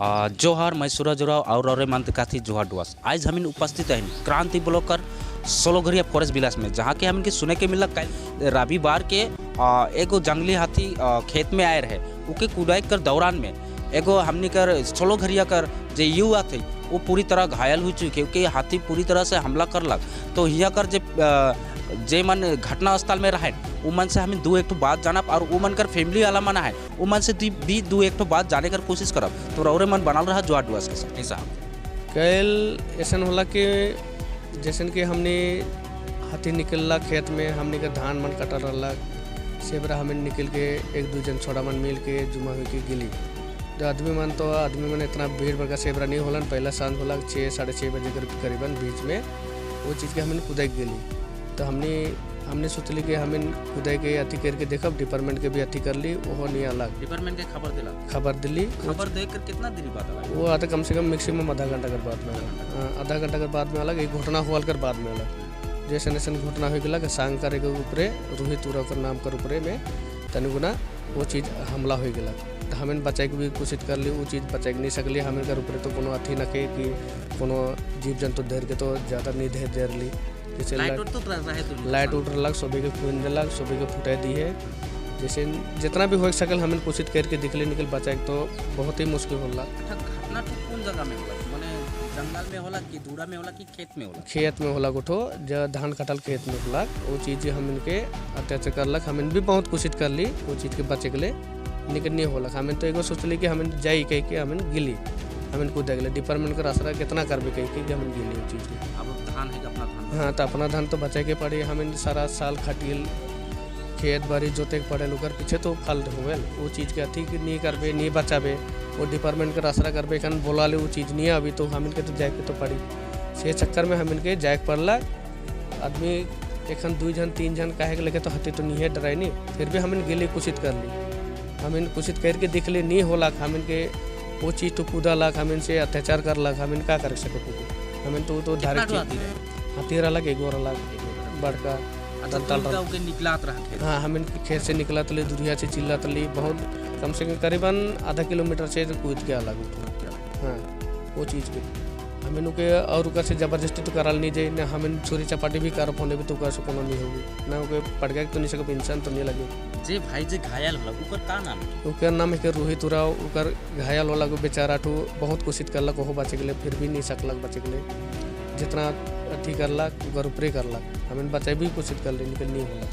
जोहार, मैं सूरज राव और रौरे मन काथी जोहार डुआस। आज हम उपस्थित हैं क्रांति ब्लॉक कर सोलोघरिया फॉरेस्ट विलास में, जहाँ के हमन के सुने के मिला कल रविवार के एगो जंगली हाथी खेत में आए रहे। उके कुदाई कर दौरान में एगो हमनी कर सोलोघरिया कर जे युवा थे वो पूरी तरह घायल हो चुके, उके हाथी पूरी तरह से हमला करलक। तो हिया कर जे जे मन घटना स्थल में रहे उ मन से हमें दो एक ठो बात जानब और उ मन कर फैमिली वाला मन है उ मन से भी दो एक ठो बात जाने कर कोशिश करब। तो रौरे मन बनल रहा जोहार डुआस के साथ। साहब कल ऐसा होला कि जैसन कि हमने हाथी निकलला खेत में, हमने के धान मन कटल रहा सेबरा हमें निकल के एक दो जन छोड़ा मन मिल के जुमा हो के गिली। जो आदमी मन तो आदमी मन इतना भीड़ बड़का सेबरा नहीं होलन, पहला सांझ होला 6 साढ़े 6 बजे करीबन बीच में वो चीज़ के हमने कुदाई गेली। तो हमने हमने सोचली कि हमें कुदाई के अथी करके देखब, डिपार्टमेंट के भी अथी कर ली, वो नहीं अलग डिपार्टमेंट के खबर दिला, खबर दिली। खबर देकर कितना देरी बाद अलग वो आते कम से कम मैक्सिमम आधा घंटा के बाद में, आधा घंटा के बाद में अलग एक घटना हुआ कर बाद में अलग जैसन ऐसा घटना हो गया सांग करे के ऊपरे रोहित उराव कर नाम कर ऊपरे में तनिगुना वो चीज़ हमला हो गया। तो हमें बचाए के भी कोशिश कर ली, वो चीज़ बचाए नहीं सकली। हमें कर ऊपरे तो कोनो अथी न के कि कोनो जीव जंतु धर के तो ज़्यादा नहीं धर धर ली। जैसे लाइट उठ रहा सभी के खून दिलक, सभी के फुटा दी है। जैसे जितना भी हो सकल हमें कोशिश करके दिखले निकल बचाए तो बहुत ही मुश्किल होला। घटना तो कौन जगह में होला? माने जंगल में होला कि दूरा में होला कि खेत में होला? खेत में होला गोठो, जो धान कटल खेत में होला। वो चीज़ हम इनके अत्याचार करलक, हमें भी बहुत कोशिश कर ली वो चीज़ के बचे के लिए, लेकिन नहीं होला। हमें तो एगो सोचली कि हमें जाई कह के हमें गिली, हमें कूद गए डिपार्टमेंट के आसरा कितना करबे कह के हमें गिली वो चीज़ के। अब धान है अपना धान, हाँ तो अपना धान तो बचाए के पड़ी। हमें सारा साल खटिल खेत बाड़ी जोते के पड़े, ओकर पीछे तो फल हुए वो चीज़ के अथी नहीं करबे नहीं बचाबे, वो डिपार्टमेंट के आसरा करबे एखन बोला ले वो चीज़ नहीं अभी तो हमें के तो जाए के तो पड़ी। से चक्कर में हमें के जाए पड़ला। आदमी एखन 2 जन 3 जन काहे के लेके तो हती तो नहीं है डराई नहीं, फिर भी हमें गेली कोशिश कर ली। हमें कोशिश करके देख ली नहीं होला, हमें के वो चीज़ तो कूदा हमें से अत्याचार करलक। हमें का कर सके हमें तो हाथी रहा एगो रहा बड़का निकलात रहा। हाँ हमें खेत से निकला तली दुरिया से चिल्ला तली बहुत कम से कम करीबन आधा किलोमीटर से कूद के अलग। हाँ वो चीज़ के हमें के और ओकर से जबरदस्ती तो कराल नहीं जाए ना, हमें छुरी चपाटी भी कर फोने भी तो कर सको नहीं होगी ना, ओके पड़ तो नहीं सको इंसान तो नहीं लगे। जे भाई जे घायल होला ओकर का नाम है? ओकर नाम है रोहित उराव। ओकर घायल होला को बेचारा ठू बहुत कोशिश करलक ओहो बचे के लिए, फिर भी नहीं सकलक बचे के लिए। जितना अथी करलक ओकर ऊपरे करलक, हमें बचाए भी कोशिश कर ली निकल नहीं होला।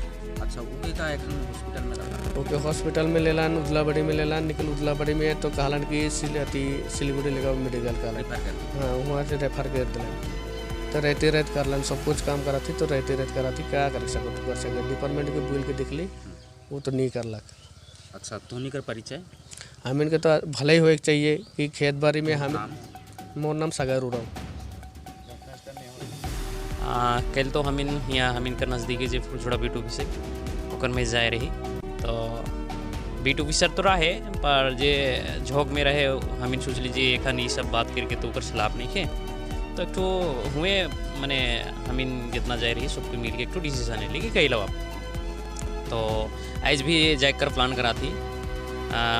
अच्छा ओके का एखन हॉस्पिटल में रखा? ओके हॉस्पिटल में लेलान, उदलाबड़ी में लेलान। निकल उदलाबड़ी में तो कहलन कि अथी सिलीगुड़ी लेगा मेडिकल कहलन। हाँ वहाँ से रेफर कर दिलन। तो रहते रहते करलन सब कुछ काम कराती तो रहते रहते कराती क्या कर सको कर सके डिपार्टमेंट के बोल के देख ली वो तो नहीं करलक। अच्छा तोहनी कर परिचय? हमें के तो भले ही होए चाहिए कि खेत बाड़ी में हम, मोर नाम सागर उराव। कल तो हमिन यहाँ हमिन कर नज़दीकी जे फुलझोड़ा बीट ऑफिस है ओकर में जाए रही। तो बीट ऑफिसर तो रहे पर जे झोंक में रहे हमिन सोच लीजिए एखन ये सब बात करके तो ओकर सलाह नहीं है। तो एक तो हुए मैंने हमिन जितना जाए रही सबको मिल के एक तो डिसीजन है लेकिन कई लो आप तो आज भी जाए कर प्लान करा थी।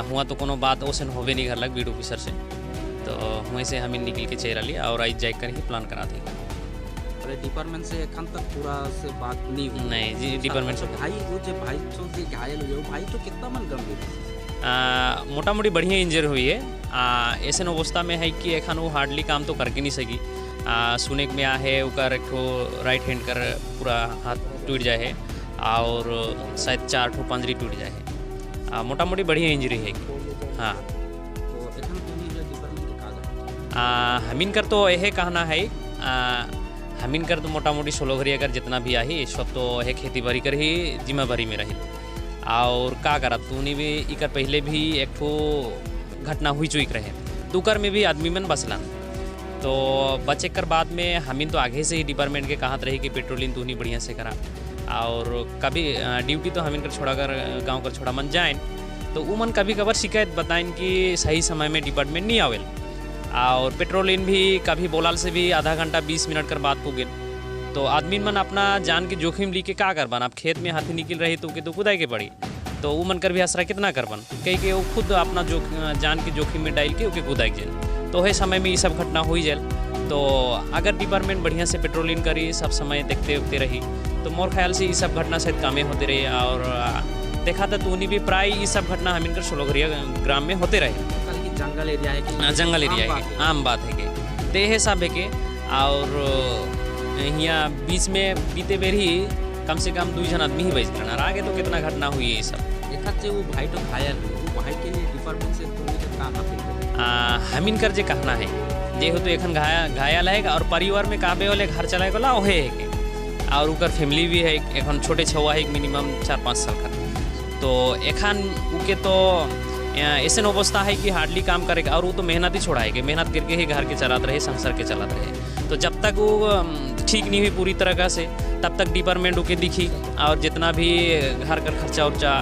हुआ तो कोनो बात ओसन होबे नहीं करलक बीट ऑफिसर से, तो हुए से हमिन निकल के चल रही और आज जाए कर ही प्लान करा थी। डिपार्टमेंट से एखन तक पूरा से बात नहीं हुई? नहीं जी डिपार्टमेंट से भाई वो जो भाई तो जो घायल हुए भाई तो कितना मन गंभीर है? मोटा मोटी बढ़िया इंजर हुई है। ऐसे अवस्था में है कि एखन वो हार्डली काम तो करके नहीं सकी। सुने में आ है ओकर एक ठो राइट हैंड कर पूरा हाथ टूट जाए है और शायद 4 ठो पंजरी टूट जाए है। मोटा मोटी बढ़िया इंजरी है। हाँ तो एखन डिपार्टमेंट हमीन कर तो यह कहना है, हमीन कर तो मोटा मोटी सोलोघरिया कर जितना भी आई सब तो है खेती बाड़ी कर ही जिम्मेवारी में रही। और का करा तूने भी इकर पहले भी एक ठो घटना हुई चुक रहे दुकर में भी आदमी मन बसला तो बचे कर बाद में हमीन तो आगे से ही डिपार्टमेंट के कहत रही कि पेट्रोलिंग तूनी बढ़िया से करा। और कभी ड्यूटी तो हमीन कर छोड़ा कर गाँव कर छोड़ा मन जाए तो वो मन कभी कभार शिकायत बताइन कि सही समय में डिपार्टमेंट नहीं आवेल। और पेट्रोलिंग भी कभी बोलाल से भी आधा घंटा 20 मिनट कर बाद पुगे तो आदमी मन अपना जान के जोखिम ली के का करबान। अब खेत में हाथी निकल रही तो के तो कुदाई के पड़ी। तो वो मन कर भी आसरा कितना करबन कही के वो खुद अपना जो जान के जोखिम में डाल के ओके कुदाई जाए। तो वही समय में ये सब घटना हुई जाए। तो अगर डिपार्टमेंट बढ़िया से पेट्रोलिंग करी, सब समय देखते उखते रही, तो मोर ख्याल से ये सब घटना शायद कामे होते रही। और देखा था तो उन्हीं भी प्राय ये सब घटना हम इनकर सोलोघरिया ग्राम में होते रहे। जंगल एरिया है कि जंगल एरिया है, आम बात है के ते हिसाब है के। और यहाँ बीच में बीते बेर ही कम से कम 2 जन आदमी ही बच गए, और आगे तो कितना घटना हुई है ये सब। एक वो भाई तो घायल हुए, वो भाई के लिए डिपार्टमेंट से तुम का अपील करें? हमिन कर जे कहना है जेहेतु एखन घायल है और परिवार में काबे वाले घर चलाए वाला ओहे है के, और उकर फैमिली भी है, एखन छोटे छुआ है मिनिमम 4-5 साल का। तो एखन उके तो ऐसे अवस्था है कि हार्डली काम करेगा, और वो तो मेहनत ही छोड़ा है कि मेहनत करके ही घर के चलाते रहे, संसार के चलाते रहे। तो जब तक वो ठीक नहीं हुई पूरी तरह से तब तक डिपार्टमेंट उके दिखी, और जितना भी घर का खर्चा उर्चा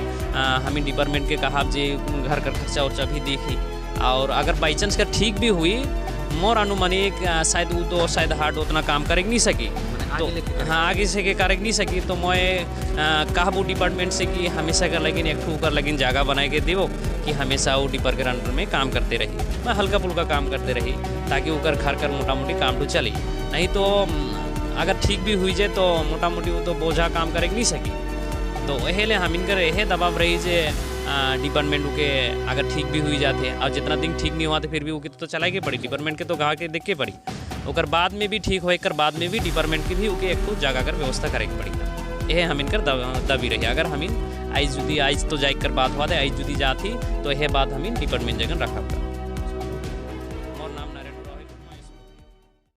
हमें डिपार्टमेंट के कहा जे घर का खर्चा उर्चा भी देखी। और अगर बाई चांस का ठीक भी हुई, मोर अनुमानिक शायद वो तो शायद हार्ड उतना काम करे नहीं सकी, तो हाँ आगे से के करे नहीं सकी। तो मैं कहबू डिपार्टमेंट से कि हमेशा कर लगिन एक ठू कर लगिन जगह बनाए के देवो कि हमेशा वो डिपर के अंडर में काम करते रही, मैं हल्का फुल्का काम करते रही, ताकि वो घर कर मोटा मोटी काम तो चली। नहीं तो अगर ठीक भी हुई जाए तो मोटा मोटी वो तो बोझा काम करे नहीं सकी। तो यही ले हम इनकर यह दबाव रही जे डिपार्टमेंट के अगर ठीक भी हुई जाते, और जितना दिन ठीक नहीं हुआ तो फिर भी वो तो चलाए के पड़ी, डिपार्टमेंट के तो कहा के देख के पड़ी। ओकर बाद में भी ठीक हो कर बाद में भी डिपार्टमेंट की भी ओके एक तो जगह कर व्यवस्था करे के पड़ी। यह हम इनकर दबी रही। अगर हम इन आइज जुदी आइज तो जाए कर बात हुआ था, आइज जुदी जाती तो यह बात हम इन डिपार्टमेंट जगह रखा।